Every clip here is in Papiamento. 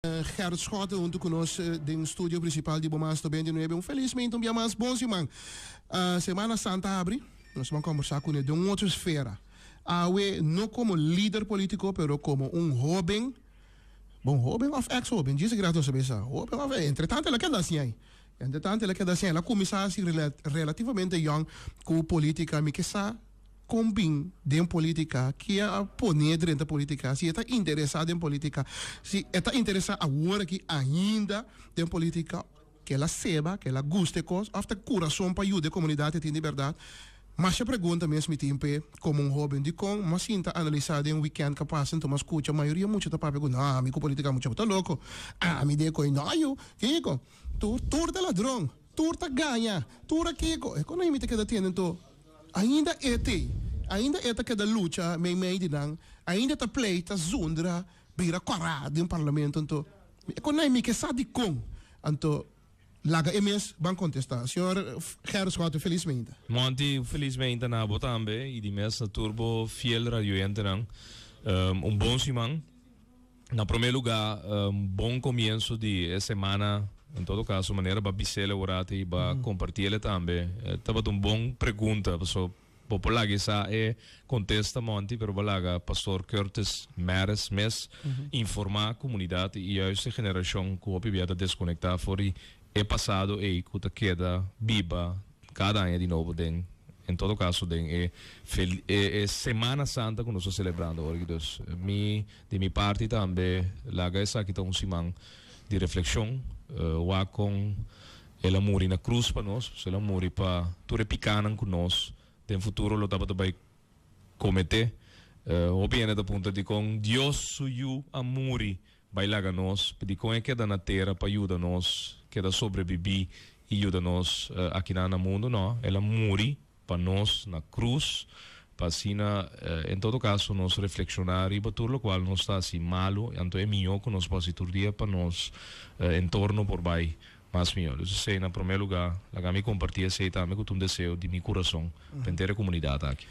Gerrit Schotte hunto cu nos den studio principal di Bo Mas 99. Un feliz meinta un bia mas. Bon siman. Semana Santa a habri. Nos ban combersa cune den un otro esfera. Awe no como lider politico pero como un hoben, bon hoben of ex hoben, djis graas nos a bisa hoben of entre tanto el a keda así ahí. Entre tanto el a keda así ahí. El a cuminsa así relativamente young cu politica. Mi ke sa. Kon bin den politica? Ki a pon'é drenta politica? Si e ta interesa den politica? Si e ta interesa awor aki ainda den politica? Ke el a seba, ke el a gusta e kos of ta kurason pa yuda e komunidat e tin di bèrdat? Masha pregunta mes mi tin p'e komo un hoben. Dikon m'a sinta analisa den wikènt ka pasa enton m'a skucha mayoria mucha ta papia ku no ami ku politica mucha bo ta loko, ami den e koi no yu, kiko? Tur tur ta ladron, tur ta gaña, tur a kiko? E kon mi ta keda tende enton? Ainda e t'ei, ainda e ta keda lucha meimei di nan, ainda e ta pleita, zundra, bira kòrá den parlamento. Anto, e kon nan mi ke sa dikon. Anto, laga e mes ban kontestá. Señor Gerrit Schotte, felis meinta. Monty, felis meinta na bo tambe i di mes na tur bo fiel radioyentenan. Un bon siman. Na promé lugá, un bon komienso di e semana. En todo kaso, manera bo a bis'el aworat i bo a kompartiel tambe, tabata un bon pregunta. Paso bo por laga sa e kontesta, Monty, pero bo a laga Pastor Curtis Maris mes informá komunidat i juist e generashon ku hopi bia ta deskonektá for di e pasado ei ku ta keda biba kada aña di nobo den, en todo kaso den e e Semana Santa ku nos ta selebrando awor aki. Dus mi di mi parti tambe laga esaki ta un siman di reflekshon, wak kon El a muri na krus pa nos, pasobra El a muri pa tur e pikanan ku nos den futuro lo tabata bai kometé. Hopi hende ta puntra dikon Dios su Yu a muri bai laga nos, dikon e keda na tera pa yuda nos keda sobrebibí i yuda nos akinan na mundu? No, el a muri pa nos na krus, pa asina en todo kaso nos reflekshoná riba tur lokual nos ta hasi malu, anto e mihó ku nos por hasi tur dia pa nos entorno por bai Mas mihó. Dus esei na promé lugá, laga mi kompartí esei tambe ku ta un deseo di mi kurason pa henter e komunidat aki.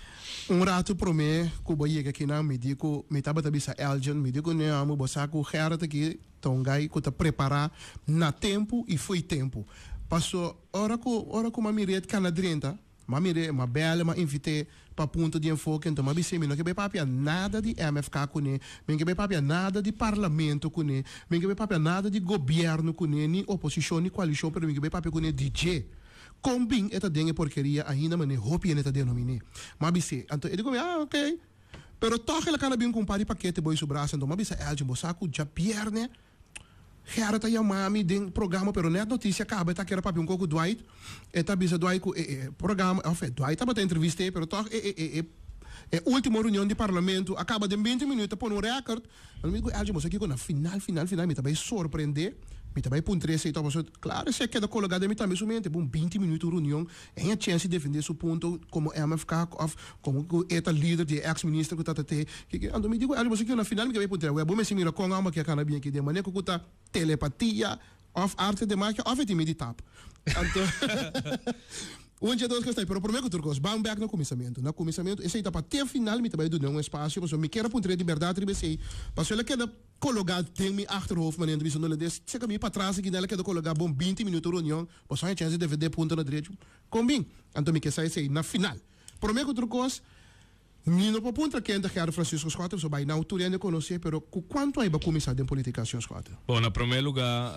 Un ratu promé ku bo yega akinan, mi di ku mi tabata bisa Elgin, mi di ku Neomi, bo sa ku Gerrit aki ta un gai ku ta prepará na tempu i fo'i tempu. Paso ora ku ora ku mami Riet kana drenta, M'a mir'é, m'a bèl'e, m'a invit'é pa Punto di Enfoke, enton m'a bis'é mi no ke bai papia nada di MFK kuné, mi no ke bai papia nada di Parlamento kuné, mi no ke bai papia nada di gobièrnu kuné, ni oposishon ni koalishon, pero mi ke bai papia kuné di dje. Kon bin e ta den e porkeria ainda manera hopi hende ta denomin'é? M'a bis'é. Anto e di ku mi, ah, oké. Pero tòg el a kana bin ku un par di pakete boi su brasa, enton m'a bisa Elgin, bo sa ku djabièrnè Gerrit a yama mi den programa pero net noticia caba e ta kere papia un koku Dwight e ta bisa Dwight ku e e programa of Dwight tabata entrevist'é pero tog e e e e ultimo reunion di parlamento a caba den binti minuut ta pone un record mi di ku Elgin bo sa kiko na final final final mi ta bai sorprende mi ta bai puntra esei tok pasobra claro esei a keda cologa den mi tambe su mente bon binti minuut un reunion e haña chens di defende su punto como MFK of como ku e ta lider di e ex minister ku ta ta te kiko anto mi di ku Elgin bo sa kiko na final mi ke bai puntra wè bo mester mira kon amo ke a kana bien aki den manera ku ku ta telepatia of arte de magia of e tin mi di tap anto un dje dos kos ta pero prome ku tur kos ban bek na kuminsamentu na kuminsamentu esei ta pa te final mi ta bai duna un espasio pasobra mi kier a puntra di bèrdat riba esei pasobra el a keda kologa den mi achterhoofd manera mi ta bisa no le des seka mi patras aki el a keda kologa bon binti minuto reunion Bo sa e chèns di defendé punto na drecho? Kon bin? Anto mi ke sa esei na final. Promé ku tur kos, mi no por puntra ken ta Gerrit Francisco Schotte, pasobra bai nau tur hende konosé, pero ku kuantu ai bo a kuminsá den politika, señor Schotte? Bon, na promé lugá,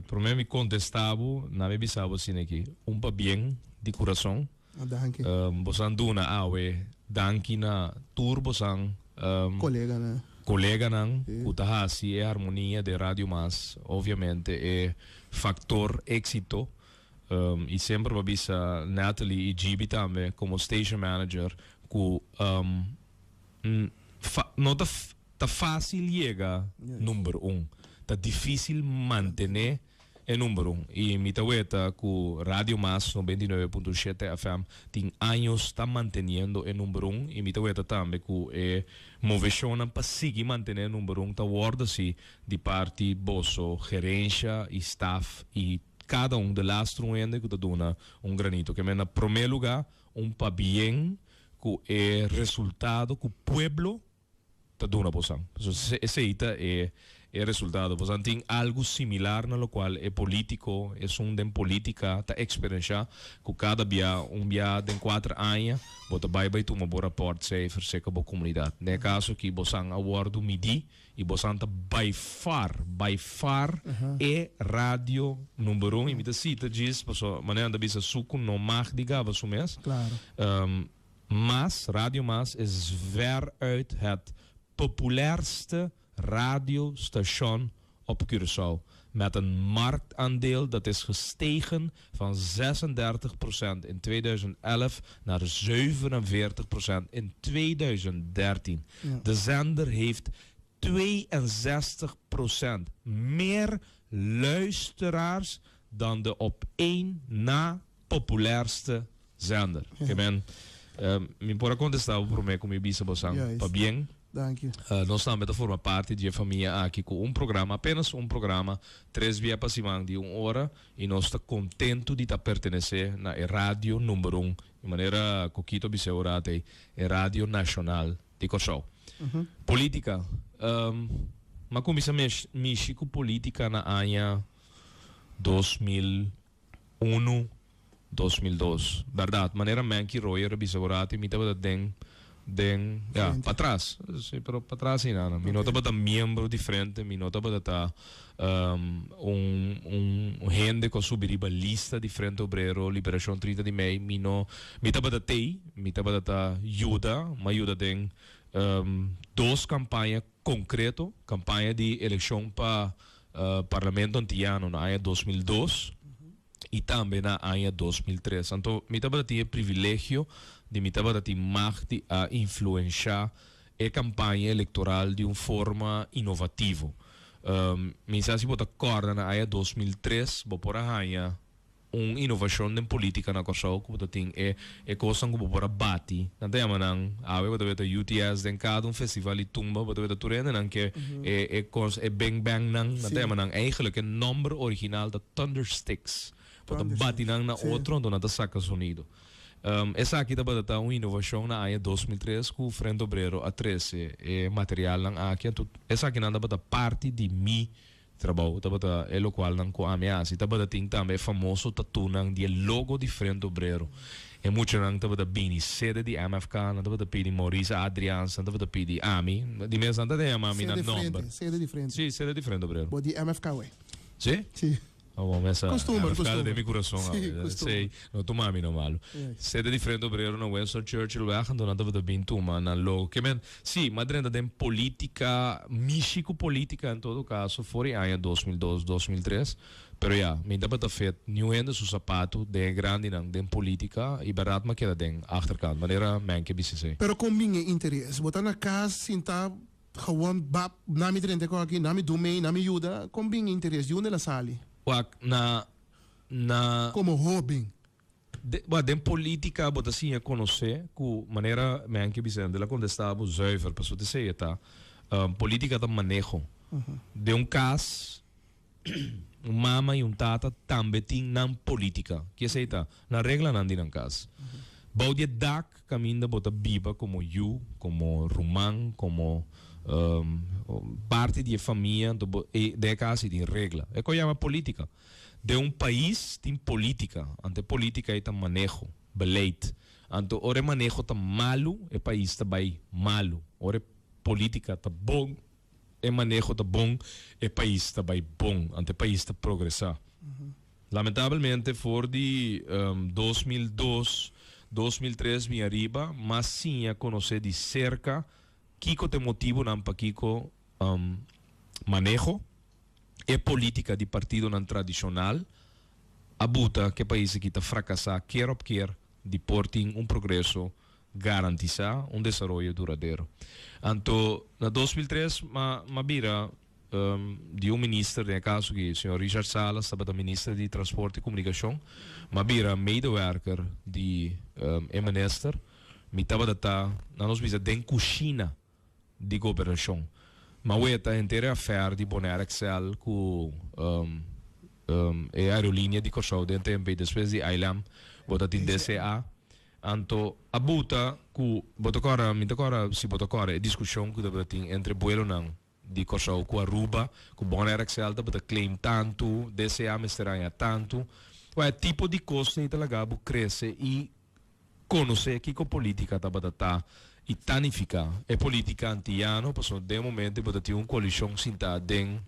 promé mi kontestá bo, na mi bisa bo asina aki, un pabien di kurason. Danki. Bosan duna awe danki na tur bosan Koleganan. koleganan ku ta hasi e harmonia den Radio Mas, obviamente e factor exito y semper bo a bisa Natalie y Gibi tambe como station manager cu no ta ta facil yega number un, ta dificil mantene e number un y mi ta weta cu Radio Mas 99.7 FM tin años ta manteniendo e number un y mi ta weta tambe cu e movecionnan pa sigui mantene e number un ta wordo haci Di parti boso gerensha i staf i kada un de lastro un hende ku ta duna un granito. Ke men na promé lugá un pabien ku e resultado ku pueblo ta duna bosan. Pasobra esei ta e. e resultado. Boso tin algo similar na locual e politico, esun den politica ta experiencia cu cada bia, un bia den 4 aña, bo ta bay bay tuma bo rapportcijfer serca bo comunidad. Den caso aki boso a wordo midi y boso ta by far, by far e radio number 1. Y mi ta cita djis, paso manera ta bisa suku no mag di gaba su mes. Mas, Radio Mas is veruit het populairste radiostation op Curaçao. Met een marktaandeel dat is gestegen van 36% in 2011 naar 47% in 2013. De zender heeft 62% meer luisteraars dan de op één na populairste zender. Ke men, mi por a kontestá promé ku mi bisa boso pabien. Thank you. Nos tambe ta forma parti di famia aki ku un programa, apenas un programa, 3 bia pa siman di un ora, i nos ta kontentu di ta pertenesé na e radio number 1, di manera Kokito a bisa ora e radio nashonal di Kòrsou. Polítika. M'a kuminsá mishi ku polítika na aña 2001, 2002. Berdat, manera Menky Royer a bisa ora mi tabata den ja, patras. Si, pero patras ei nada. Mi no tabata miembro di Frente, mi no tabata un hende ku a subi riba lista di Frente Obrero Liberashon 30 di mei, mi no, mi tabata tei, mi tabata yuda, m'a yuda den dos kampaña konkreto, kampaña di elekshon pa Parlamento Antiano na aña 2002 i tambe na aña 2003. Anto, mi tabata tin e privilegio di mi tabata tin mag di a influensiá e kampaña elektoral di un forma inovativo. Mi sa si bo ta kòrda na aña 2003, bo por a haña un inovashon den polítika na Kòrsou, ku tin e kosnan ku bo por a bati. Nan ta yama nan, awe bo ta weta UTS den kada un festival di tumba, bo ta weta tur hende nan ke e kos e bang bang nan, nan ta yama nan eigenlijk e nòmber original ta thundersticks. Bo ta bati nan na otro, anto nan ta saka sonido. Esaki tabata un inovashon na aña 2003 ku Frente Obrero a trese e materialnan aki. Anto esaki nan tabata parti di mi trabou, tabata e lokual nan ku ami a hasi. Tabata tin tambe e famoso tattoonan di e logo di Frente Obrero. E muchanan tabata bini sede di MFK, nan tabata pidi Maurice Adriaans, nan tabata pidi ami. Di mes nan tabata yama ami na Sede nòmber. Frente, sede di Frente. Si, sede di Frente Obrero. Bo di MFK we. Si? Si. Oh, bom, essa Costumbre, MFK costumbre. Den mi kurason. Si, costumbre. Si, no tuma mi no malu. Sede di Frente Obrero na Winston Churchill weg, anto nan tabata bin tuma nan logo. Ke men, si, m'a drenta den polítika, mishi ku polítika en todo kaso, for di aña 2002, 2003. Pero ja, mi tabata fit niun hende su sapatu den e grandinan den polítika i bèrdat m'a keda den achterkant, manera Menke BCC. Pero kon bin e interes? Bo ta na kas sinta gewoon bap, na mi drenta ko aki, na mi do mee, na mi yuda. Kon bin e interes? Di unda el a sali? Wak, na Komo hóben. Ba, den polítika bo ta siña konosé ku manera Menke Vicente la kontestá bo zuiver, pasobra te sei ta polítika ta maneho. Den un kas, un mama i un tata tambe tin nan polítika. Ke esei ta? Nan reglanan di nan kas. Bou di e dak kaminda bo ta biba komo yu, komo ruman, komo parti di e famia, anto bo e den e kas ei tin regla. E ku a yama polítika. Den un pais tin polítika, anto e polítika ei ta maneho, beleid. Anto ora e maneho ta malu, e pais ta bai malu. Ora e polítika ta bon, e maneho ta bon, e pais ta bai bon, anto e pais ta progresá. Lamentablemente for di 2002, 2003 bin ariba, m'a siña konosé di serka kiko ta e motibunan pakiko maneho e polítika di partidonan tradishonal a buta ku e pais aki ta frakasá keer op keer di por tin un progreso garantisá, un desaroyo duradero. Anto na 2003 m'a bira di un minister, den e kaso aki señor Richard Salas tabata minister di Transporte i Komunikashon, m'a bira medewerker di e minister. Mi tabata ta, nan nos bisa, den kushina di gobernashon. M'a weta henter e affaire di Bonaire Excel ku e aerolínea di Kòrsou den tempu ei despues di ILM bo ta tin DCA. Anto a buta ku bo ta kòrda, mi ta kòrda si bo ta kòrda e diskushon ku tabata tin entre buelonan. di Kòrsou ku Aruba, ku Bonaire XL tabata claim tantu, DCA mester haña tantu. Wak e tipo di kosnan ei ta laga bo krese i konosé kiko polítika tabata ta i ta nifiká. E polítika antiyano, pasobra den e momento ei bo ta tin un koalishon sintá den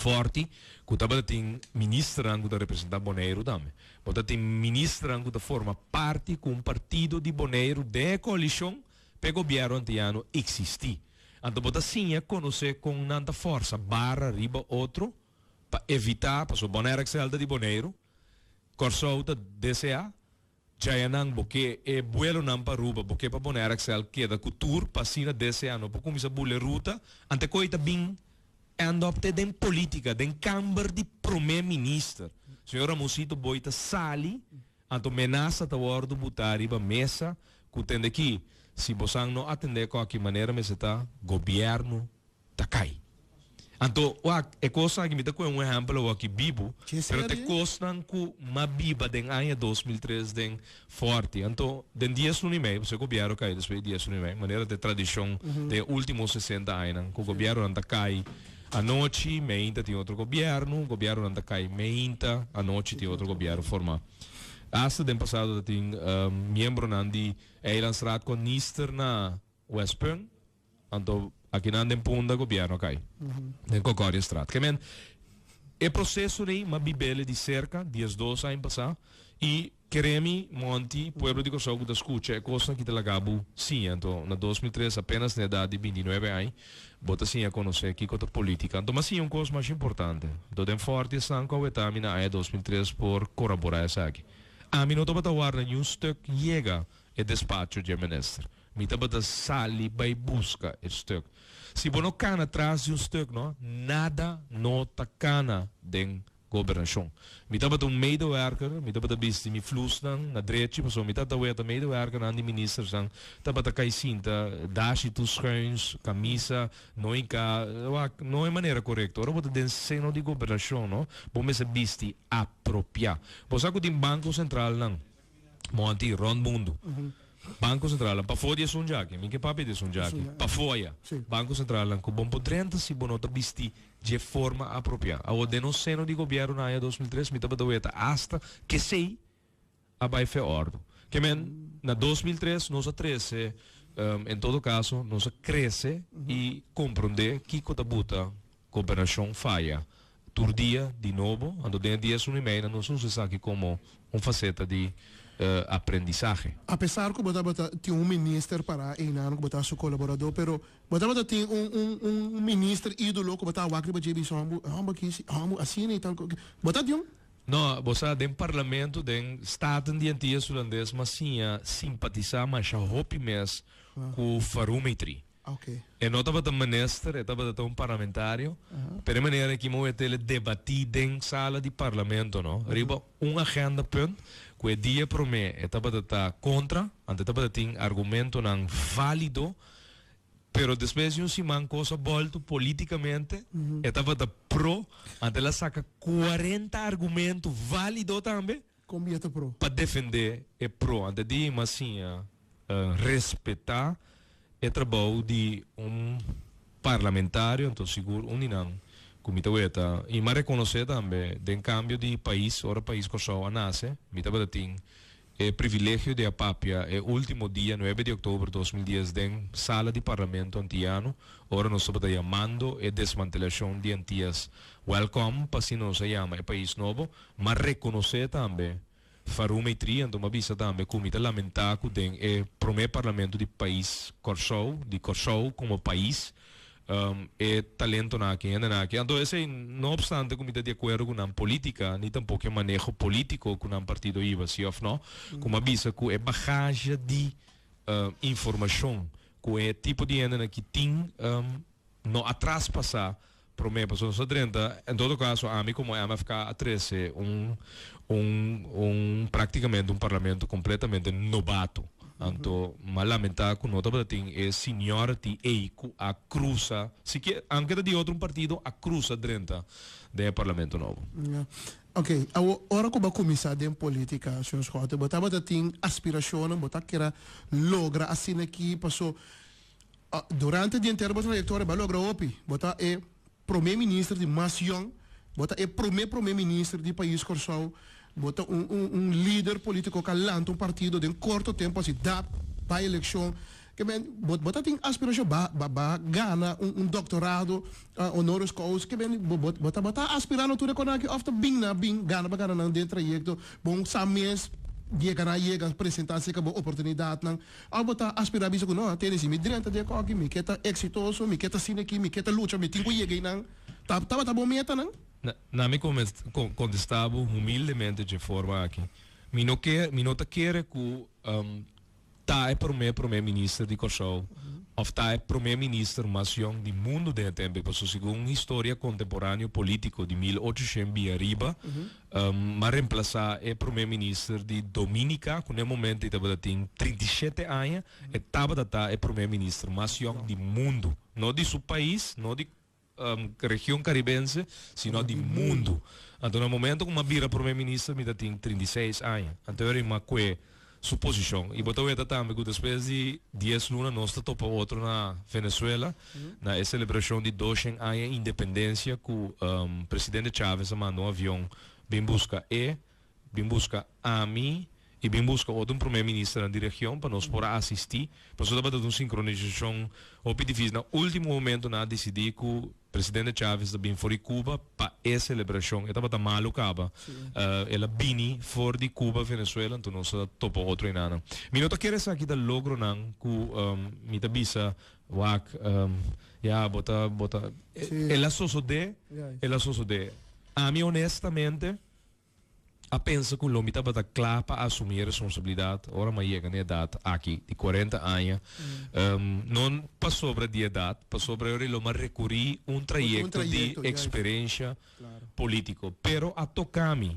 Fòrti ku tabata tin ministernan ku ta representá Boneiru tambe. Bo ta tin ministernan ku ta forma parti ku un partido di Boneiru den e koalishon pa e gobièrnu antiyano eksistí. Anto bo ta siña konosé kon nan ta fòrsa bara riba otro pa evitá, pasobra Bonaire XL ta di Boneiru, Kòrsou ta DCA, Djayanan bo ke e buelonan pa Aruba, bo ke pa Bonaire XL keda ku tur pa asina DCA no por kuminsá bula e ruta, ante koe ta bin end up te den politica, den kamber di prome minister. Señor Ramoncito Boy ta sali, anto menasa ta wordo buta riba mesa ku tende ki si bosan no atende koki manera mester ta, gobierno ta kai. Anto, wak, e kosnan aki, mi ta kohe un ehèmpel awor aki bibu, pero ta e kosnan ku m'a biba den aña 2003 den Fòrti. Anto, den dies luna i mei, pasobra e gobièrnu a kai despues di dies luna i mei, manera ta e tradishon den e último sesenta añanan, ku gobièrnunan ta kai anochi, meinta tin otro gobièrnu, gobièrnunan ta kai meinta, anochi tin otro gobièrnu formá. Asta den pasado ta tin miembronan di Eilandsraad ku a nister na Westpunt, anto akinan den Punda gobierno a kai, den Concordiastraat. Ke men, e proceso nei m'a bibele di cerca, 12 aña pasá, i kere mi, Monty, pueblo di Kòrsou ku ta skucha e kosnan ki ta laga bo siña. Anto na 2003, apenas na edat di 29 aña, bo ta siña konosé kiko ta politica. Anto m'a siña un kos masha importante. Anto den Fòrti esnan ku a weta mi na aña 2003 por koraborá esaki. Ami no tabata warda niun stuk yega e despacho dje minister. Mi tabata sali bai buska e stuk. Si bo no kana tras di un stuk no, nada no ta kana den gobernashon. Mi tabata un medewerker, mi tabata bisti mi flusnan na drechi pasobra mi tabata weta medewerkernan di ministersnan tabata kai sinta dashi tur schuins, kamisa no hinká, wak, no e manera korekto. Ora bo ta den seno di gobernashon no, bo mester bisti apropiá. Bo sa ku tin banko sentralnan. Monty, rond mundu. Banko Sentralnan, pafó di esun djaki, mi ke papia di esun djaki, pafó aya. Banko Sentralnan ku bon por drenta si bo no ta bisti dje forma apropiá. Awor den nos seno di gobièrnu na aña 2003 mi tabata weta asta kesei a bai fe òrdu. Ke men na 2003 nos a trese, en todo kaso nos a krese i komprondé kiko ta buta gobernashon faya Tur dia di nobo, anto den e dia esun i mei nan nos usa esaki komo un faseta di aprendisahe. Apesar ku bo tabata tin un minister pará einan ku bo ta su kolaboradó, pero bo tabata tin un un un minister ídolo ku bo ta wak riba dje bisa hòmber hòmber aki si hòmber asina i tal bo ta tin un? No, bo sa den parlamento den Staten di Antillas Hulandes mas siña simpatisá masha hopi mes ku Farumetri. E no tabata minister, e tabata ta un parlamentario, pero e manera ki moe tele debati den sala di parlamento no, riba un agenda punt ku e dia prome e tabata ta kontra, anto e tabata tin argumentonan valido, pero despues di un siman kos a bolto politikamente, e tabata pro, anto el a saka 40 argumento valido tambe. Kon bia ta pro? Pa defendé e pro. Antes di mas siña respetá e trabou di un parlamentario, anto sigur un di nan ku mi ta weta i m'a rekonosé tambe den kambio di pais, ora pais Kòrsou a nase, mi tabata tin e privilegio di a papia e último dia nuebe di òktober 2010 den sala di parlamento antiano, ora nos tabata yamando e desmantelashon di Antias wèlkòm pa asina nos a yama e pais nobo. M'a rekonosé tambe Faroe Tri, anto m'a bisa tambe ku mi ta lamentá ku den e promé parlamento di pais Kòrsou, di Kòrsou komo pais, e talentonan aki, hendenan aki. Anto esei no opstante ku mi ta di akuerdo ku nan polítika, ni tampoko e maneho polítiko ku nan partido hiba, si òf no, ku m'a bisa ku e bagahe di informashon ku e tipo di hendenan aki tin, no a traspasá promé pasobra nos a drenta, en todo caso ami como MFK a trece un un un practicamente un parlamento completamente nobato. Anto m'a lamenta cu no tabata tin e seniority ey cu a cruza, sikier aunke ta di otro un partido, a cruza drenta den e parlamento nobo. Ya. Ok, awo ora cu bo a cuminsa den politica, señor Schotte, bo tabata tin aspiracionnan, bo ta kera logra asina aki paso. Durante di henter bo trayektoria bo a logra hopi. Bo ta e prome minister di mas yòn, bo ta e prome prome minister di pais Kòrsou, bo ta un un un lider polítiko ku a lanta un partido den korto tempu asi dap bai elekshon. Ke men bo bo ta tin aspirashon ba ba ba gana un un doktorado honoris causa ke men bo bo bo ta bo ta aspirando tur e kos aki òf ta bin na bin gana pa gana nan den trayekto bo sa mes yega nan a yega presentá aserka bo oportunidatnan. Of bo ta aspirá bisa ku no, tene si mi drenta den e kòki, mi ke ta eksitoso, mi ke ta asina aki, mi ke ta lucha, mi tin ku yega einan. Ta tabata bo metanan? Na mi kontestá bo humildemente dje forma aki, Mi no ke, mi no ta kere ku ta e promé promé minister di Kòrsou òf ta e promé minister mas yòn di mundu den e tempu ei, pasobra segun historia kontemporáneo polítiko di 1800 bia riba, M'a remplasá e promé minister di Dominica, ku n'e momento ei tabata tin 37 aña. E tabata ta e promé minister mas yòn di mundu, no di su pais, no di region karibense, sino di mundu. Anto na momento ku m'a bira promé minister mi ta tin 36 aña. Anto e ora ei m'a kue su posishon. I bo ta weta tambe ku despues di dies luna nos ta topa otro na Venezuela na e selebrashon di doshen aña independensia ku presidente Chavez a manda un avion bin buska e, bin buska ami i bin buska otro prome ministernan di region pa nos por a asistí. Pasobra tabata un sinkronisashon hopi difísil. Na último momento nan a disidí ku Presidente Chavez ta bin for di Cuba pa e celebracion. E tabata malo caba. El a bini for di Cuba, Venezuela, anto nos a topa otro enanan. Mi no ta kere esaki ta logronan cu mi ta bisa, wak, ya, bo ta, bo ta. El a sosode, el a sosode. Ami honestamente. A pensa ku lo mi tabata kla pa asumí e responsabilidat ora mi a yega na e edat aki di kuarenta aña. No pasobra di edat, pasobra e ora lo mi a rekurí un trayekto di eksperensha polítiko. Pero a toka mi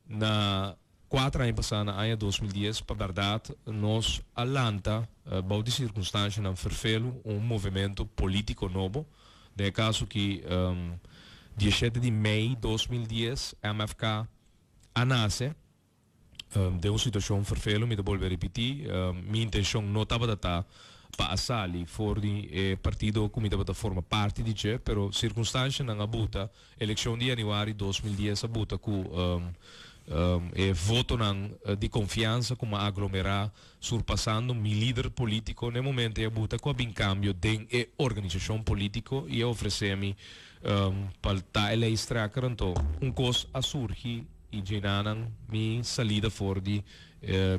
na kuater aña pasá, na aña 2010, pa bèrdat nos a lanta bou di sirkunstanshanan ferfelu un movementu polítiko nobo. Den e kaso ki 17 di mei 2010 MFK a nase den un situashon ferfelu, mi ta bolbe ripití, mi intenshon no tabata ta pa a sali for di e partido ku mi tabata forma parti di dje, pero sirkunstanshanan a buta, elekshon di yanüari 2010 a buta ku e votonan di konfiansa ku mi a aglomerá surpasando mi lider politico n'e momento ei a buta cu a bin cambio den e organisacion politico y a ofrece mi pa ta e lijsttrekker anto un cos a surgi y djenanan mi salida for di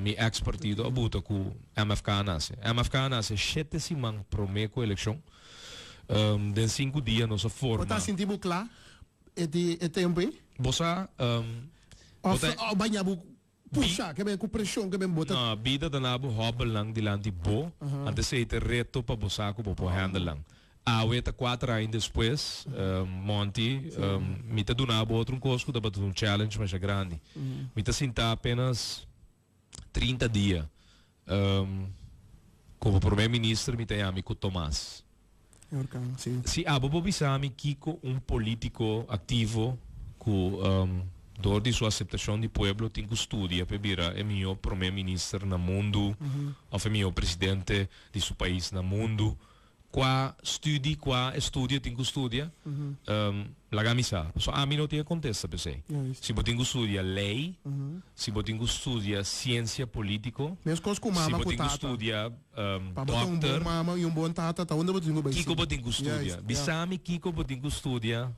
mi ex partido a buta cu MFK a nace. MFK a nace shete siman prome cu eleccion den sinku dia nos a forma. Bo ta sinti bo cla e di e tempo ei? Bo sa bo ta. Of baña bo Pusha, ke ben ku preshon ke ben bo ta. No, bida ta na bo hòbelnan dilanti bo, anto esei ta e reto pa bo sa ku bo por handle nan. Awe ta kuater aña despues, Monty, mi ta duna bo otro un kos ku tabata un challenge masha grandi. Mi ta sinta apenas 30 dia komo prome minister mi ta yami ku Tomas. Si abo por bisa mi kiko un politico activo cu door di su aceptacion di pueblo tin cu studia p'e bira e miho prome minister na mundu of e miho presidente di su pais na mundu, cua studi, cua estudio tin cu studia? Laga mi sa. Pasobra ami no tin e contesta p'esey. Si bo tin cu studia ley, si bo tin cu studia ciencia politico, Mescos cu si mama bo cu tin cu tata. studia Pa bo ta un bon Dokter. mama y un bon tata, ta unda bo tin cu bay Kiko sigui? bo tin cu studia? Juist, ja. Bisa mi kiko bo tin cu studia.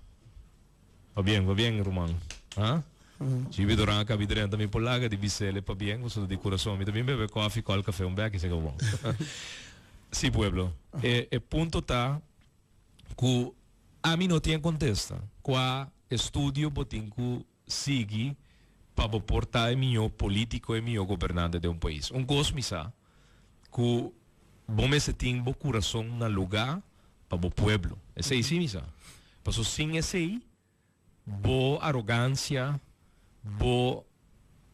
Pabien, pabien ruman. Ha? Chibi Duran a cabi drenta mi por laga di bisele pabien pasobra di curason mi ta bin bebe koffie col cafe un bek esei ka bon. Si pueblo, e e punto ta cu ami no tin e contesta cua estudio bo tin cu sigui pa bo por ta e mihó polítiko, e mihó gobernante den un pais. Un kos mi sa, ku bo mester tin bo kurason na lugá pa bo pueblo. Esei sí mi sa. Paso sin esei, bo arogansia, bo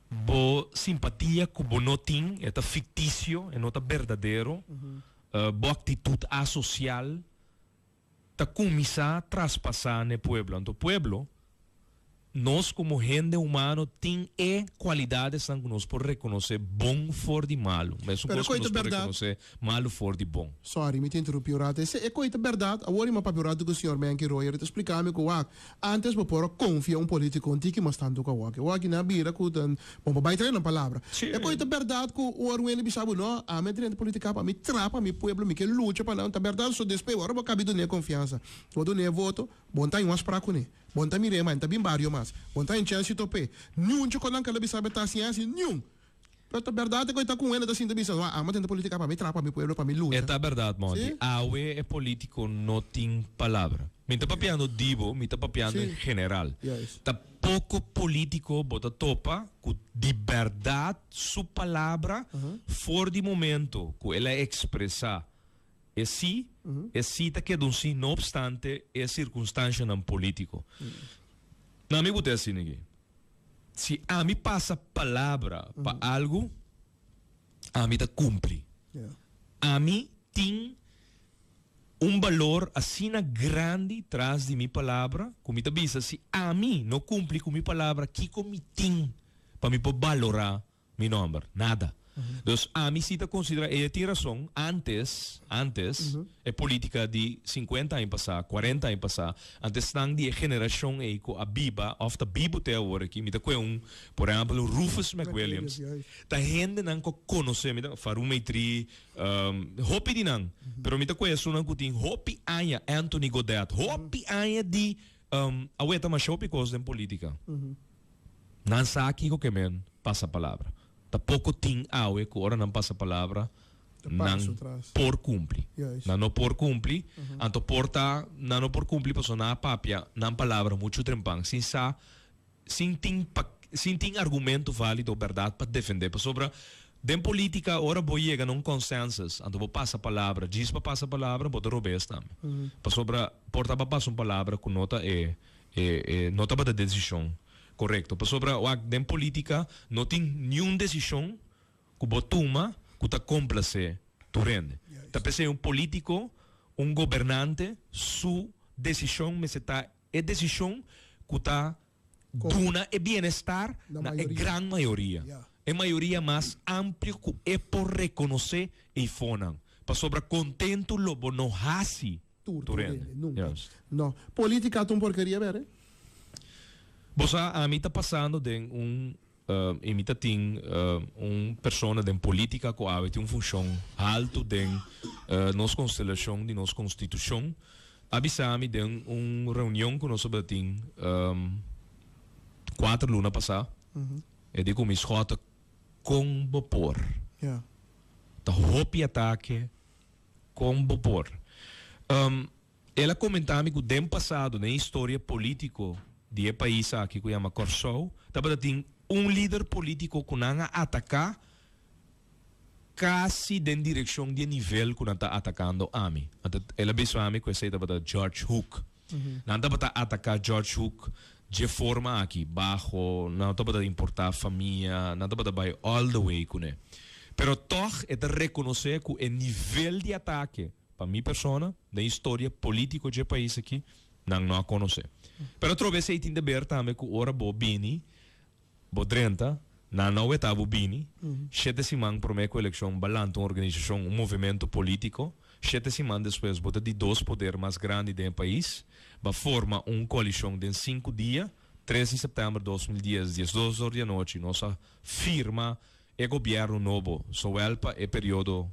bo simpatia ku bo no tin, e ta fiktisio, e no ta berdadero, bo aktitut asosial ta kuminsá traspasá n'e pueblo. Anto pueblo. Nos komo hende humano tin e kualidadesnan ku nos por rekonosé bon for di malu, mesun Pero kos ku koe nos ta por bèrdat. rekonosé malu for di bon. Sorry, mi ta interrumpí un rato. Ese e koe ta bèrdat. Awor mi a papia un rato ku señor Menke Royer, e ta splika mi ku wak, antes bo por a konfia un polítiko un tiki mas tantu ku awor. Awor aki nan a bira ku ta, bon, bo bai trae nan palabra. Sí. E koe ta bèrdat ku ora un hende bisa bo, no, ami a drenta politika pa mi traha pa mi pueblo, mi ke lucha pa nan. Ta bèrdat, so despues ora bo kabi dun'é konfiansa, bo dun'é voto, bo no ta haña un afsprak kuné. Bon ta mir'é, ma e no ta bin bario mas. Bon ta hinch'é si top'é. Niun dje konan kala bisa be ta hasi hasi, niun! Pero ta bèrdat ku e ta ku un hende ta sinta bisa, Wak, amo tenta politika pa mi traha pa mi pueblo, pa mi E lucha. ta bèrdat, Monty. Sí? Awe e polítiko no tin palabra. Mi ta papiando di bo, mi ta papiando en Sí. general. Juist. Ta poko polítiko bo ta topa ku di bèrdat su palabra for di momento ku el a ekspresá E sí, e sí ta keda un sí no obstante e sirkunstanshanan polítiko. Na mi bo ta asina aki. Si ami pasa palabra pa algu, ami ta kumpli. Ami tin un balor asina grandi tras di mi palabra ku mi ta bisa si ami no kumpli ku mi palabra kiko mi tin pa mi por balorá Mi nomber, nada. Dus ami si ta considera, ella tin razon, antes, antes, e politica di 50 aña pasa, 40 aña pasa, anto esnan di e generacion ey cu a biba of ta bibo te awor aki, mi ta coge un, por ehempel, un Rufus McWilliams, ta hendenan cu a conoce, mi ta, Farouk Maitri, hopi di nan, pero mi ta coge esunnan cu tin hopi aña, Anthony Godett, hopi aña di, awe ta masha hopi cos den politica. Nan sa kiko ke men pasa palabra. Ta poko tin awe ku ora nan pasa palabra nan por kumpli. Nan no por kumpli, anto por ta nan no por kumpli pasobra nan a papia nan palabra muchu trempan sin sa, sin tin pa sin tin argumento válido bèrdat pa defendé. Pasobra den polítika ora bo yega na un consensus anto bo pasa palabra djis pa pasa palabra bo ta robes tambe. Pasobra por ta bo a pasa un palabra ku no ta e E no tabata desishon korekto pasobra wak den politika no tin niun desishon ku bo tuma ku ta komplasé tur hende. Ta p'esei un politiko, un gobernante su desishon mester ta e desishon ku ta duna e bienestar na e gran mayoria, e mayoria mas amplio ku e por rekonosé eifonan pasobra kontentu lo bo no hasi Tur Tur hende. hende, nunca. Juist. No. Politica ta un porkeria bere. Bo sa, ami ta pasando den un, y mi ta tin un persona den politica cu awe tin un funcion halto den nos constelacion di nos constitucion, a bisa mi den un reunion cu nos tabatin cuater luna pasa, e di cu mi Schotte, con bo por? Ta hopi atake. Kon bo por? El a komentá mi ku den pasado den historia polítiko di e pais aki ku yama Kòrsou tabata tin un lider polítiko ku nan a ataká kasi den direkshon di e nivel ku nan ta atakando ami. Anto el a bisa mi ku esei tabata George Hoek. Nan tabata ataká George Hoek dje forma aki, baho, nan no tabata importá famia, nan tabata bai all the way kuné. Pero tòg e ta rekonosé ku e nivel di atake pa mi persona den historia polítiko dje pais aki, nan no a konosé. Pero atrobe esei tin deber tambe ku ora bo bini, Bo drenta, nan no weta bo bini. Shete siman prome ku elekshon ba lanta un organisashon, un movementu politiko. Shete siman despues bo ta di dos poder mas grandi den e pais. Ba forma un koalishon den sinku dia, tres di sèptèmber 2010, 12 or di anochi nos a firma e gobièrnu nobo, zowel pa e periodo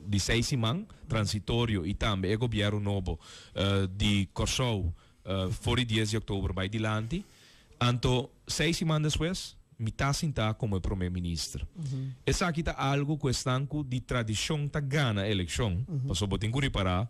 di seis siman transitorio i tambe e gobièrnu nobo di Kòrsou For di dies di oktober bai dilanti. Anto seis siman despues mi ta sintá komo e prome minister. Esaki ta algu ku esnan ku di tradishon ta gana elekshon, pasobra bo tin ku ripará,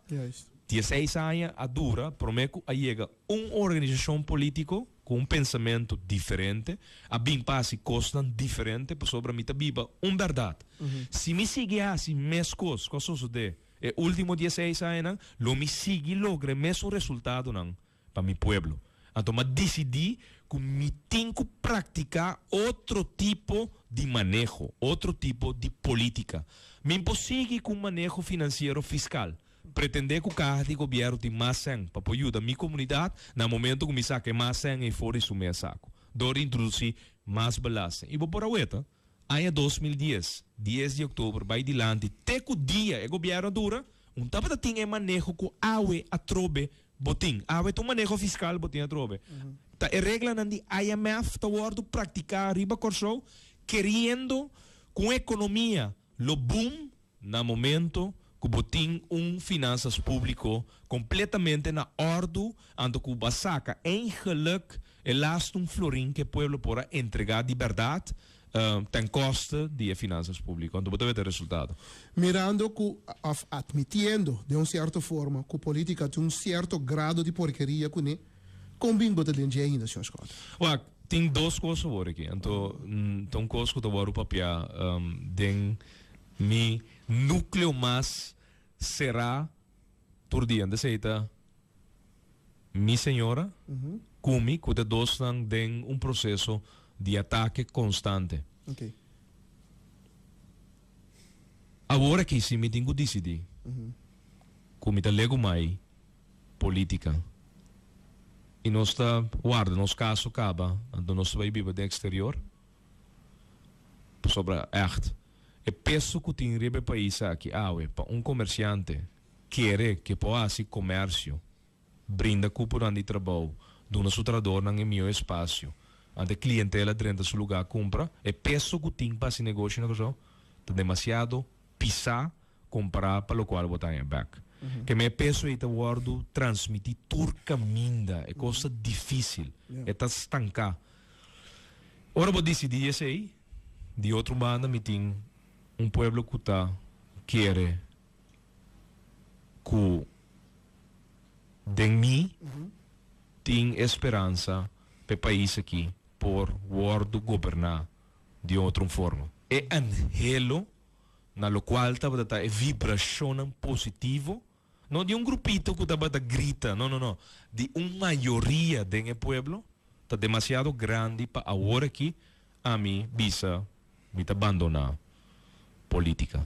dieseis aña a dura prome ku a yega un organisashon polítiko ku un pensamentu diferente, a bin pa hasi kosnan diferente, pasobra mi ta biba un bèrdat. Si mi sigui hasi meskos ku a sosodé E ultimo dieseis añanan lo mi sigui logra e mesun resultadonan pa mi pueblo. Anto m'a disidí ku mi tin ku praktiká otro tipo di maneho, otro tipo di polítika. Mi por sigui ku un maneho finansiero fiskal. Pretendé ku kaha di gobièrnu tin mas sèn pa por yuda mi komunidat na momento ku mi saka e mas sèn ei for di su mes saku dor di introdusí mas belasting. I bo por a weta, aña 2010, dies di òktober bai dilanti te ku dia e gobièrnu a dura, un tabata tin e maneho ku awe atrobe bo tin. Awe ta un maneho fiskal bo tin atrobe. Ta e reglanan di IMF ta wòrdu praktiká riba Kòrsou keriendo ku un ekonomia lo boom Na momento ku bo tin un finansas públiko kompletamente na òrdu, anto ku bo a saka eigenlik e lastu un florin ku e pueblo por a entregá di bèrdat ten koste di e finansas públiko, anto bo ta weta e resultado. Mirando ku, òf atmitiendo den un sierto forma, ku polítika tin un sierto grado di porkeria kuné, kon bin bo ta den dje ainda, señor Schotte? Wak, tin dos kos awor aki. Anto ta un kos ku ta wòrdu papiá den Mi núkleo mas será tur dia. Antes ei ta mi señora ku mi, ku ta dosnan den un proseso di atake konstante. Awor aki si mi tin ku disidí ku mi ta legumai polítika i nos ta warda nos kaso kaba, anto nos ta bai biba den eksterior. Pasobra ègt, e peso ku tin riba e pais aki awe pa un komersiante kere ke por hasi komersio, brinda kuponan di trabou, duna su trahadornan e mihó espasio, ante klientela drenta su lugá kumpra, e peso ku tin pa hasi negoshi na Kòrsou ta demasiado pisá kompará pa lokual bo ta haña bèk. Ke men e peso ei ta wòrdu transmití tur kaminda, e kos ta difísil, e ta stanká. Ora bo disidí esei, di otro banda mi tin un pueblo ku ta kere ku den mi tin e speransa pa e pais aki por wòrdu goberná di un otro forma. E anhelo na lokual tabata ta e vibrashonnan positivo, no di un grupito ku tabata grita, no, no, no, di un mayoria den e pueblo, ta demasiado grandi pa awor aki ami bisa mi ta bandoná polítika.